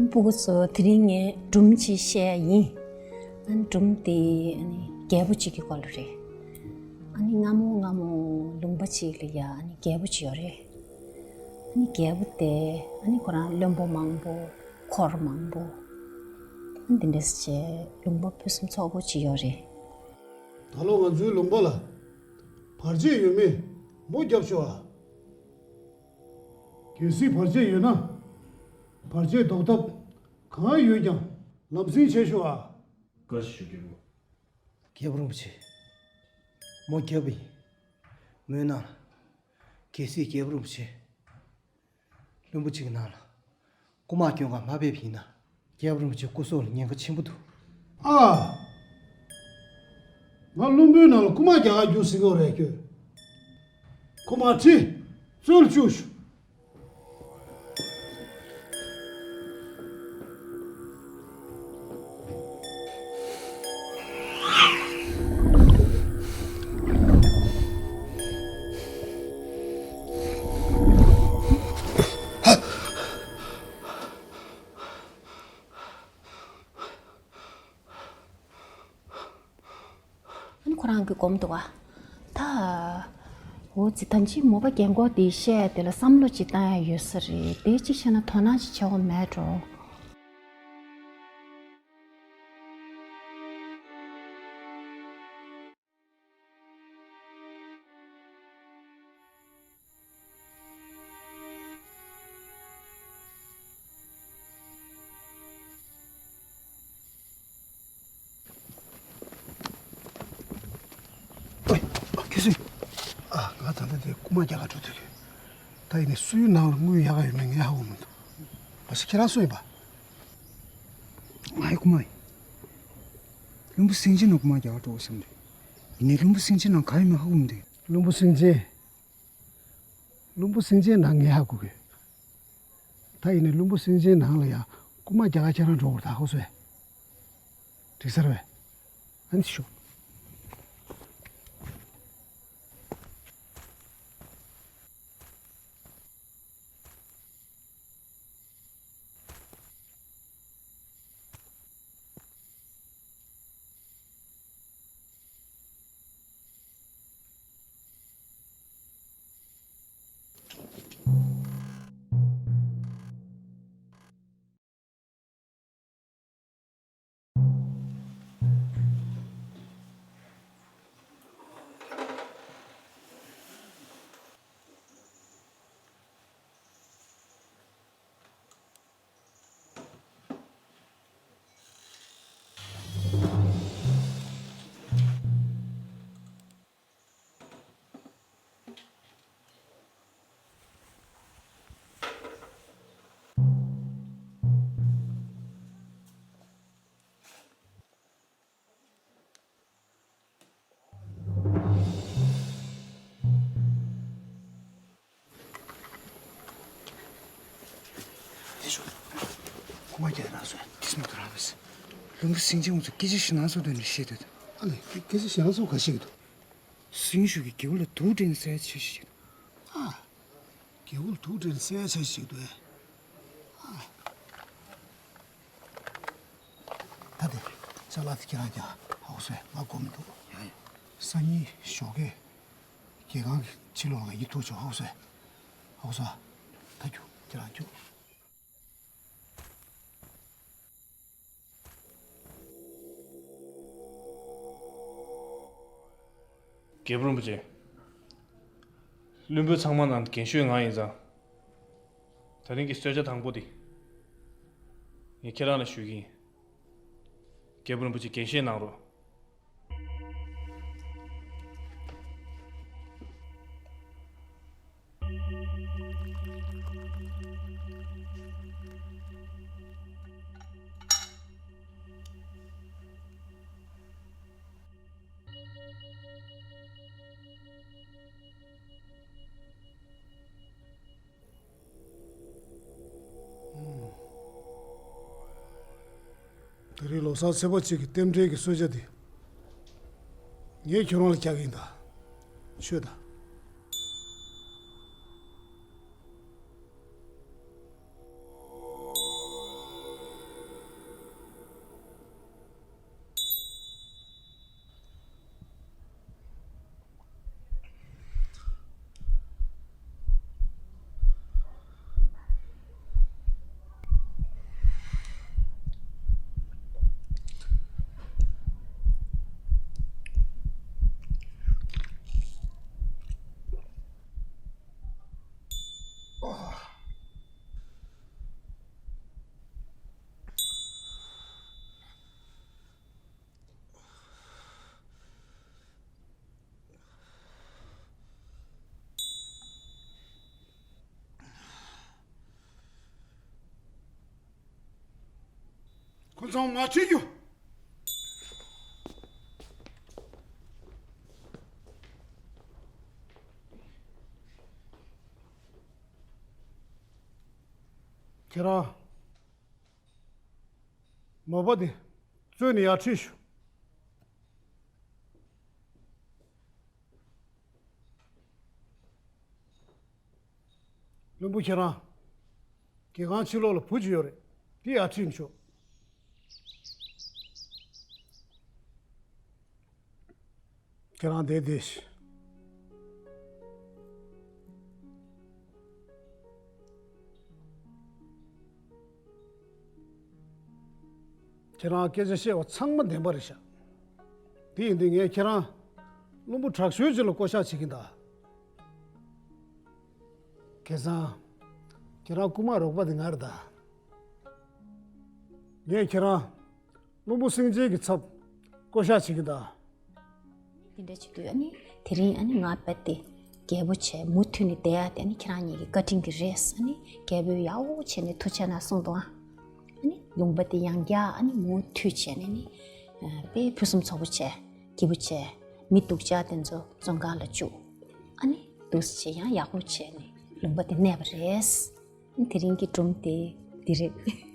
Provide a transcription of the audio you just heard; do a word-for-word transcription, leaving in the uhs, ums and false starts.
སྤུ་གུ་ཚོ། དེ་རིང་ངས་སྒྲུང་གཅིག་བཤད་ཡ་ཡིན། ཨ་ནི་སྒྲུང་དེ་ཨ་ནི་རྒྱལ་པོ་གཅིག་གི་སྐོར་ལ་རེད། ཨ་ནི་སྔ་མོ་སྔ་མོ་ལུང་པ་གཅིག་ལ་ཡ་ཨ་ནི་རྒྱལ་པོ་གཅིག་ཡོད་རེད། ཨ་ནི་རྒྱལ་པོ་དེ་ཨ་ནི་ཁོ་རང་བློན་པོ་མང་པོ། འཁོར་མང་པོ། ཨ་ནི་འདི་འདྲས་བྱས་ལུང་པ་ཕུན་སུམ་ཚོགས་པོ་གཅིག་ཡོད་རེད། ད་ལོ་ང་ཚོའི་ལུང་པ་ལ་བར་ཆད་ཡོད་མེད་མོ་རྒྱབ་ཤོག་ཨ། གལ་སྲིད་བར་ཆད་ཡོད་ན། བར་ཆད་ཟློག་ཐབས་གང་ཡོད་ཀྱང་ལམ་སེང་བྱེད་ཤོག་ཨ། བཀའ་ཞུ་རྒྱལ་པོ། རྒྱལ་པོ་རིན་པོ་ཆེ། མོ་རྒྱབ་ཡིན། མོའི་ནང་ལ་གལ་སྲིད་རྒྱལ་པོ་རིན་པོ་ཆེ་བློན་པོ་གཅིག་གི་ནང་ལ་རྐུ་མ་སྐྱོན་ག་མ་ཕེབས་ཡིན་ན། རྒྱལ་པོ་རིན་པོ་ཆེ་སྐུ་སྲོག་ལ་ཉེན་ཁ་ཆེན་པོ་འདུག་ཨ། ང་བློན་པོའི་ནང་ལ་རྐུ་མ་རྒྱག་ག་རྒྱུགས་ཟིན་གོ་རེད་ཁྱོད། རྐུ་མ་ཁྲིད། བཙོན་བཅུག་ཤོག་ཨ་ནི་ཁོ་རང་གིས་སྒོམ་འདུག་ག། ད། འོ་ཙི། ད་ཅི་མོ་པ་རྒན་གོག་དེས་བཤད་ཡ་དེ་ལ་བསམ་བློ་ཅིག་བཏང་ཡ་ཡོད་ས་རེད། དེ་གཅིག་བཤད་ན་དོ་སྣང་ཅིག་བྱེད་དགོས་མེད་འགྲོ། ཨ། ཁྱོད་སུ་ཡིན། ཨ། ང་ད་ལྟ་དེ་རྐུ་མ་རྒྱག་ག་འགྲོ་འདོད་ཡོད། ད་ཡིན་ནའི་སུའི་ནང་ལ་དངུལ་ཡག་ག་ཡོད་མེད་ངས་ཧ་གོ་མི་འདུག་མ་གཞི་ཁྱེད་རང་སུ་ཡིན་པ། ང་ཡི་རྐུ་མ་ཡིན། བློན་པོ་སེང་ཆེན་ནང་རྐུ་མ་རྒྱག་ག་འགྲོ་དགོས་བསམ་རེད། ཡིན་ནའི་བློན་པོ་སེང་ཆེན་ནང་ག་ཡོད་མེད་ཧ་གོ་མི་འདུག་བློན་པོ་སེང་ཆེན། བློན་པོ་སེང་ཆེན་ནང་ངས་ཧ་གོ་གི། ད་ཡིན་ནའི་བློན་པོ་སེང་ཆེན་ནང་ལ་ཡ་རྐུ་མ་རྒྱག་ག་ཁྱེད་རང་འགྲོ་དགོས་རེད་ད། ཧ་གོ་སོང་ངས། འགྲིག་ས་རེད་པས། ཨ་ནི་ཤོག་ཁོ་མ་རྒྱག་ན་སོ། དེ་སྨོ་དུ་རང་བས། བློན་པོ་སེང་ཆེན་ཁོང་ཚོ་སྐད་ཆ་ཞིག་ནང་སོ་དོན་ནས་བཤད་འདུག་ཨ་ལས། སྐད་ཆ་ཞིག་ནང་སོ་ག་ཤེས་ཀྱི་འདུག་སྲིན་ཞུ་གི་རྒྱལ་པོ་ལ་དུག་སྤྲད་ནས་བསད་ཆོག་ཤེས་ཀྱི་འདུག་ཨ། རྒྱལ་པོ་ལ་དུག་སྤྲད་ནས་བསད་ཆོག་ཤེས་ཀྱི་འདུག་ཨེ། ཨ། ད་དེ་ཅ་ལག་དེ་ཁྱེད་རང་རྒྱག་ཧ་གོ་སོང་། ང་དགོས་མི་འདུག་ཡ་ཡ། སང་ཉིན་ཞོགས་ཀས་རྒྱལ་ཁང་གི་ཕྱི་ལོགས་ལ་ཡིད་ཐུག་ཆོག་ཧ་གོ་སོང་། ཧ་གོ་སོང་། ད་རྒྱུགས། ཁྱེད་རང་རྒྱུགས། རྒྱལ་པོ་རིན་པོ་ཆེ། བློན་པོ་ཚང་མ་ནང་རྒན་ཤོས་ང་ཡིན་ཙང་། ད་རིང་གི་གསོལ་ཇ་དང་པོ་འདི་ངས་ཁྱེད་རང་ལ་ཞུ་གི་ཡིན། རྒྱལ་པོ་རིན་པོ་ཆེ་རྒྱས་བཤད་གནང་རོགས། དེ་རིང་ལོ་གསར་ཚེས་པ་གཅིག་གི་རྟེན་འབྲེལ་གྱི་གསོལ་ཇ་འདི་ངས་ཁྱོད་རང་ལ་རྒྱག་གི་ཡིན་ད། མཆོད་ད། ཚང་མ་ཁྲིད་རྒྱུ། ཁྱེད་རང་མོས་པ་དེ་བཙོན་ནས་ཡར་ཁྲིད་ཤོག་བློན་པོ་ཁྱེད་རང་། རྒྱལ་ཁང་ཕྱི་ལོགས་ལ་བུ་ཅིག་ཡོད་རེད། དེ་ཡར་ཁྲིད་ཤོག་ཁྱེད་རང་བསྡད་བསྡད་ཤིག་ཁྱེད་རང་སྐད་ཆ་བཤད་པ་ཚང་མ་བདེན་པ་རེད་ཤག་དེ་ཡིན་དུས་ངས་ཁྱེད་རང་བློན་པོ་དྲག་ཤོས་ཅིག་ལ་བསྐོ་བཞག་བྱེད་ཀྱིན་གདའ། ཁ་སང་། ཁྱེད་རང་རྐུ་མ་རོགས་པ་དེ་ང་རེད་ད། ངས་ཁྱེད་རང་། བློན་པོ་སེང་ཆེན་གྱི་ཚབ་བསྐོ་བཞག་བྱེད་ཀྱིན་གདའ། དེ་འདྲ་བྱེད་དུས་ཨ་ནི་དེ་རིང་ཨ་ནི་ང་རྦད་དེ་རྒྱལ་པོ་བྱས་མུ་མཐུད་ནས་བསྡད་ཡ་དེ་ཨ་ནི་ཁྱེད་རང་གཉིས་ཀྱི་བཀའ་དྲིན་གྱིས་རེད། ཨ་ནི་རྒྱལ་པོས་ཡག་པོ་བྱས་ནས་ཐུགས་རྗེ་གནང་གསུངས་འདུག་ཨ། ཨ་ནི་ལུང་པ་དེ་ཡང་བསྐྱར་ཨ་ནི་མུ་མཐུད་བྱས་ནས་ནི། དཔེ་ཕུན་སུམ་ཚོགས་པོ་བྱས། སྐྱིད་པོ་བྱས། མི་སྡུག་ཅག་དེ་ཚོ་བཙོན་ཁང་ལ་བཅུག་ཨ་ནི་འདུག་སེ་བྱས་ཡང་ཡག་པོ་བྱས་ནས་ལུང་པ་དེ་གནས་པ་རེད། ཨ་ནི་དེ་རིང་གི་སྒྲུང་དེ་འདི་རེད།